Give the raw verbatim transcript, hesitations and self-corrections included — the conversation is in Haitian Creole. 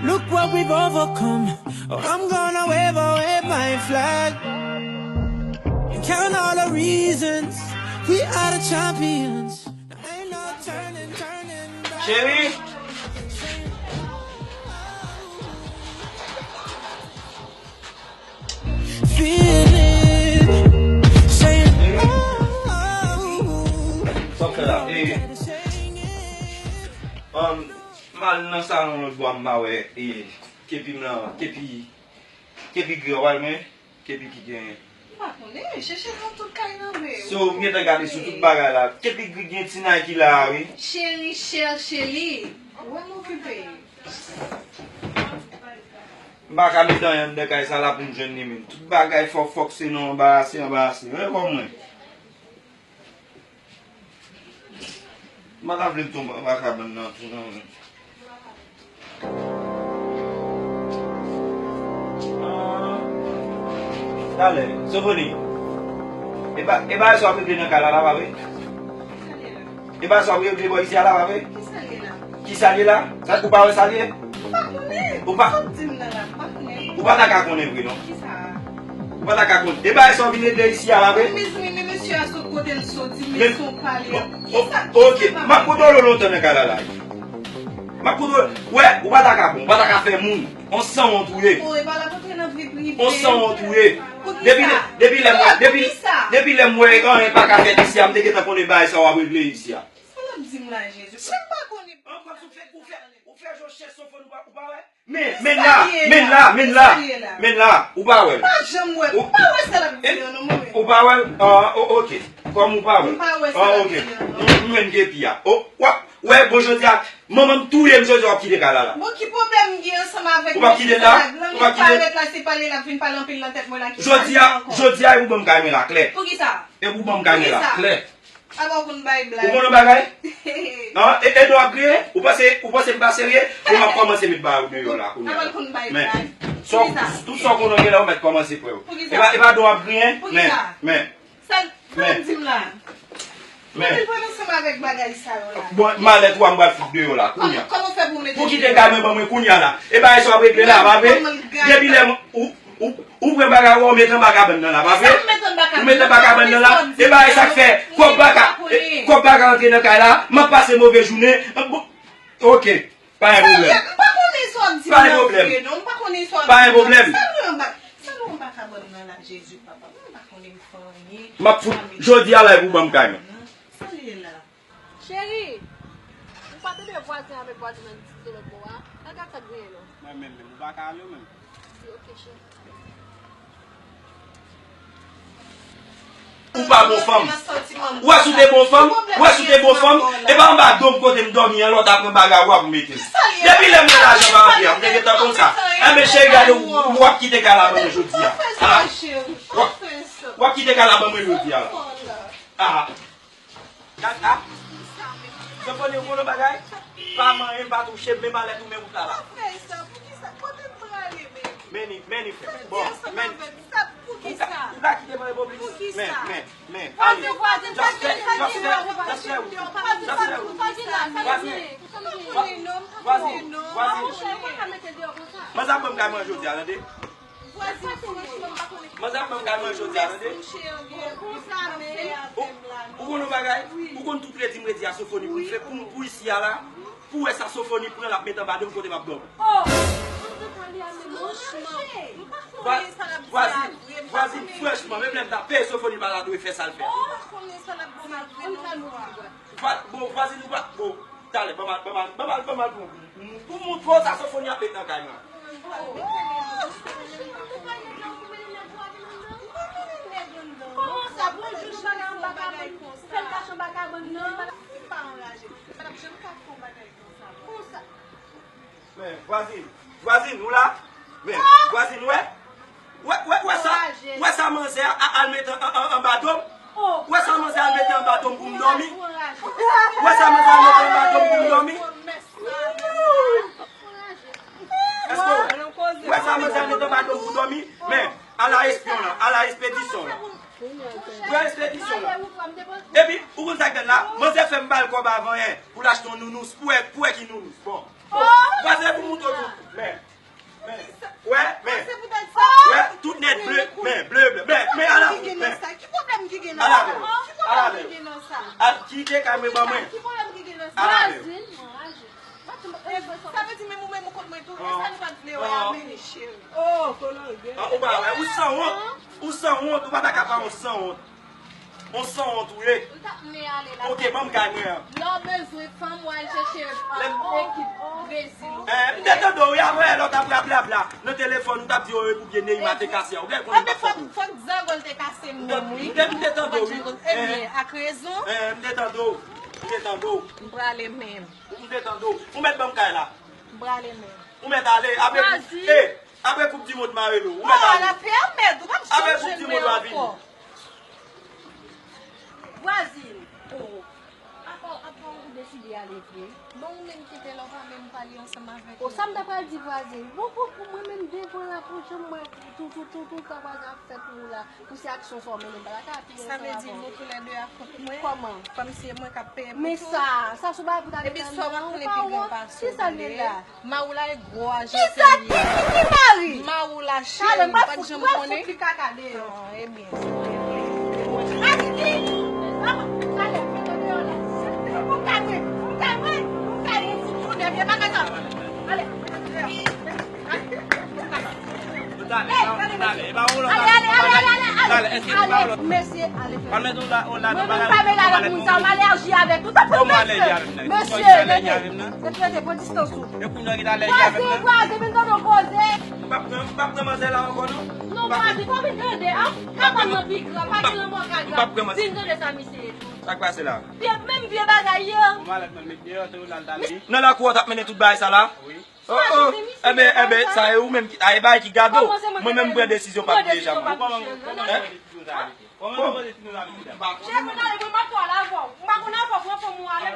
Look what we've overcome. Oh, I'm gonna wave, oh, wave my flag. And count all the reasons we are the champions. Ain't no turning, turning back. Cheri. Feeling. Saying, oh. Sa w fè la? E, um, m al nan salon lòt bò a, m pa wè, e, kepi m lan, kepi, kepi gri a, w al men, kepi ki gen. M pa konnen, chèche nan tout kay nan men. So, m gentan gade sou tout bagay la. Kepi gri gen ti Nike la, wi. Cheri, chèche li. Wè m okipe. M pa ka met anyen anndan kay sa la pou m jwenn li menm. Tout bagay fò fòk se nan anbarase, anbarase. Wè kò mwen. M pa ta vle m tonbe anba kabann nan tou non. Ah. Talè, Sofoni. E ba, e bagay sa w ap regle nan kay la, la pa vre? E bagay sa w ap regle bò isi a, la pa vre? Kisa l ye la? Kisa l ye la? Sa, ou pa wè sa l ye? M pa konnen. Ou pa, sa w ap di m nan la, m pa konnen. Ou pa ta ka konnen vre non. Kisa? Ou pa ta ka konnen. E bagay sa w vin regle isi a, pa vre? Mezanmi, men mesye a sot kote l soti, men, men son pale. O-, o-, kisa, ok, kisa m ap kontwole w lontan nan kay la la. M ap kontwole, wè, ou pa ta ka bon, ou pa ta ka fè moun. On sanwont ou ye. O, e pa la pou antre nan vi prive. On sanwont ou ye. Depi, depi lè m wè, depi, depi lè m wè anyen pa ka fèt isi a, m te gentan konnen bagay sa w ap regle isi a. Sa l ap di m la, Jezi? Mwen pa konnen. An, kòmsi w fè, ou fè, ou fè jan chèch Sofoni, ou pa, ou pa wè? Men, men la, men la, men la, men la, ou pa wè l. Pa janm wè, ou pa wè sa l ap di an non, mwen menm. Ou pa wè l? Ah, o-, ok. Kòm ou pa wè l. M pa wè sa l ap di an non. Ah, ok. M, m jwenn kepi a. O, w ap wè, bon, jodi a, manman m touye m, jodi a w ap kite kay la la. Bon, ki pwoblèm m gen ansanm avèk mesye sa la? Ou p ap kite l la? Ou p ap kite l? Parèt la, se pale l ap vin pale anpil nan tèt mwen la, ki sa l gen ankò? Jodi a, jodi a, e pou ban m kay mwen la klè. Poukisa? E pou ban m kay mwen la klè. Poukisa? Apa w konn bay blag? Ou konn yon bagay? An, e, e do ap griyen? Ou panse, ou panse m pa serye? Bon, m ap kòmanse met bagay ou deyò la kounye a. Apa l konn bay blag? Men, sa w, tout sa w konnen gen la, ou mèt kòmanse kwè yo. Poukisa? E pa, e pa do ap griyen? Men, men. Sa, sa l ap di m la? Men. Mete l pran ansanm avèk bagay sa yo la. Bon, malèt ou a m pral fout deyò la kounye a. Kòman, kòman w fè pou w mete l deyò? Pou kite kay mwen ban mwen kounye a la. E bagay sa w ap regle la, pa vre? Depi lè m, ou, Ou, ou pran bagay ou, ou met anba kabann nan la, pa vre? Ou met anba kabann nan la. E bagay sa k fè kòb pa ka, e, kòb pa ka antre nan kay la, m ap pase move jounen. Bon, ok, pa gen pwoblèm. M pa konnen sa w ap di m nan vre non, m pa konnen sa w ap di m nan. Pa gen pwoblèm. Sa nou anba, sa nou anba kabann nan la, Jezi papa, m pa konnen m fè anyen. M ap fout, jodi a la, e pou ban m kay mwen. Sa l ye la? Cheri, ou pa tande vwazen avèk vwazin nan disite lòt bò a? Gad sa k genyen non. Mwen menm, menm, ou pa ka ale ou menm? Di, ok, cheri. Ou pa bon fanm. Ou wè si w te bon fanm? Ou wè si w te bon fanm? E pa anba do m kote m dòmi an, lè w ta pran bagay ou a pou mete l. Depi lè m wè lajan pa antre a, m te gentan konn sa. Enben, cheri, gade, ou, ou ap kite kay la ban mwen jodi a. Ah. W ap, w ap kite kay la ban mwen jodi a. Ah. Gad, ah. Sofoni, ou konn yon bagay? Pa manyen, pa touche m, men malèt ou, men wout la la. Pa fè sa, poukisa? Kote m prale, baby? Men ni, men ni, frè. Bon, men. Ou ka, ou ka kite m antre poukisa? Men, men, men. Vwazen, vwazen, pa kite m antre. Just fè, just fè, just fè wout. Just fè wout. Vwazen, vwazen, vwazen. Manzè ap ban m kay mwen jodi a, tande. Vwazen, franchman, m pa konnen. Manzè ap ban m kay mwen jodi a, tande. Ou, ou konn yon bagay? Ou konn tout redi m redi a Sofoni pou m fè, pou, pou isi a la, pou wè sa Sofoni pran, l ap met anba do m kote m ap dòmi. Vwa-, vwazin, vwazin, franchman, menm lè m ta peye Sofoni, l pa ta dwe fè sa l fè a. Vwa-, bon, vwazin, ou pa, bon. Talè, ban m al, ban m al, ban m al, ban m al pran pou, pou, pou moutre w sa Sofoni ap met nan kay mwen. Kòman sa, pou yon jou nou pa nan anba kabann, fè l kache anba kabann nan? Men, vwazin, vwazin, ou la? Men, vwazin, wè? Wè, wè, wè sa, wè sa manzè a, a, al mete an, an, an, anba do m? Wè sa manzè al mete anba do m pou m dòmi? Wè sa manzè al mete anba do m pou m dòmi? Èske w wè sa manzè al mete anba do m pou dòmi? Men, ala espyon lan, ala espedisyon lan. Pran espedisyon lan. Epi, ou konn sa k fèt la? Manzè fè m ba l kòb avan yè. Pou l achte yon nounous, pou wè, pou wè ki nounous. Bon. Bon. Vwazen pou moutre w tout. Men. Men. Wè, men. Wè, tout nèt ble, men, ble, ble. Men, men, ala, men. Ki pwoblèm ki gen nan sa? Ala, men. Ki pwoblèm ki gen nan sa? Al kite kay mwen ban mwen. Ki pwoblèm ki gen nan sa? Ala, men. Sa vle di menm ou menm ou kont mwen tou. E sa nou pa t vle wè a, men cheri. Oh, kolorye. Ou pa wè, ou sanwont. Ou sanwont, ou pa ta ka pa yon sanwont. On sanwont ou ye. Ou t ap mennen ale la. Ok, ban m kay mwen an. Lè w bezwen fanm, w al chèche ekip Brezil. Eh, m te tande w, wi, avè lè w t ap rablabla nan telefòn, ou t ap di, oh, e pou byen Neymar te kase a. Ou gen konn m t ap fè pou. Fòk zangòl te kase m menm, wi. M te, m te tande w, wi. Ebyen, ak rezon. Eh, m te tande w. M te tande w. M prale menm. M te tande w. Ou mèt ban m kay la. M prale menm. Ou mèt ale. Apre, eh, apre koup di mond m a rele w. Ou mèt ale. Apre koup di mond m a vini. Vwazin, oh, apa, apa ou deside ale vre? Bon, ou menm kite la, ou pa menm pale ansanm avèk nou. Oh, sa m ta pral di vwazin? Bon, bon, pou mwen menm devan la, pou janm mwen, tou, tou, tou, tou, sa vwazin ap fè pou ou la, pou se aksyon sa w mennen, m pa ta ka pi ansanm avè w. Sa vle di nou toulède a kont mwen? Kòman? Kòmsi e mwen k ap peye pou tout? Men sa, sa se yon bagay pou ta detann nan, ou pa wont? Kisa l ye la? Mawoula e gwo ajan. Kisa ki, ki, ki mari? Mawoula cheri, m pa t janm konnen. Mwen fout li kaka deyò. Ah, ebyen, se vre. Akiki! Ala, mete deyò la. Ou ka mwen, ou ka mwen, ou ka yon ti tounen vye bagay sa. Ale, mete deyò. Ale, ale, ale, ale, ale, ale, ale, mesye, ale. Mwen menm pa vle la avèk moun sa, m alèji avèk tout. Mesye, mesye, rete, rete, rete, pran distans ou. E kounye a ki t alèji avè m nan? Vwazen, vwazen, vin tande w koze. M p ap pran, m p ap pran manzè la ankò non. Non, vwazen, fò w vin tande, an. Kabann nan pi gran, pa gen lanmò ka gran. Vin tande sa misye ye tou. Sa k pase la? Vye, menm vye bagay yo. Bon, malèt mwen met deyò, te ou la l t ale. Nan lakou a w t ap mennen tout bagay sa la? Wi. Oh, oh. Ebyen, ebyen, sa e ou menm ki, a, e bagay ki gade w. Mwen menm m pran desizyon pa pou deja mwen. Kòman nou poze ti nou la vin la? Chè, mwen ale, mwen pa twò al avè w. M pa konn avè w, pran fanm ou ale.